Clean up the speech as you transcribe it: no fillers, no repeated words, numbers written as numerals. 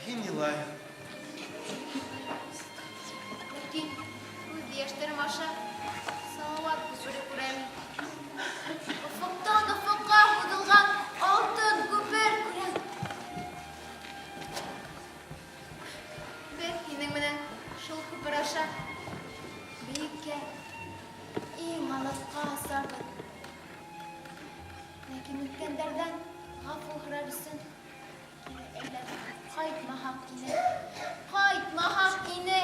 һин илайһың. Ләкин күҙ йәштәрем аша Салауат күпере күрәм. Офоҡтан офоҡҡа һуҙылған алтын күпер күрәм. Беҙ һинең менән шул күпер аша бейеккә, иң алыҫҡа осарбыҙ. Ләкин үткәндәрҙән ғәфү һорар өсөн кире әйләнеп ҡайтмаһаҡ ине. Ҡайтмаһаҡ ине.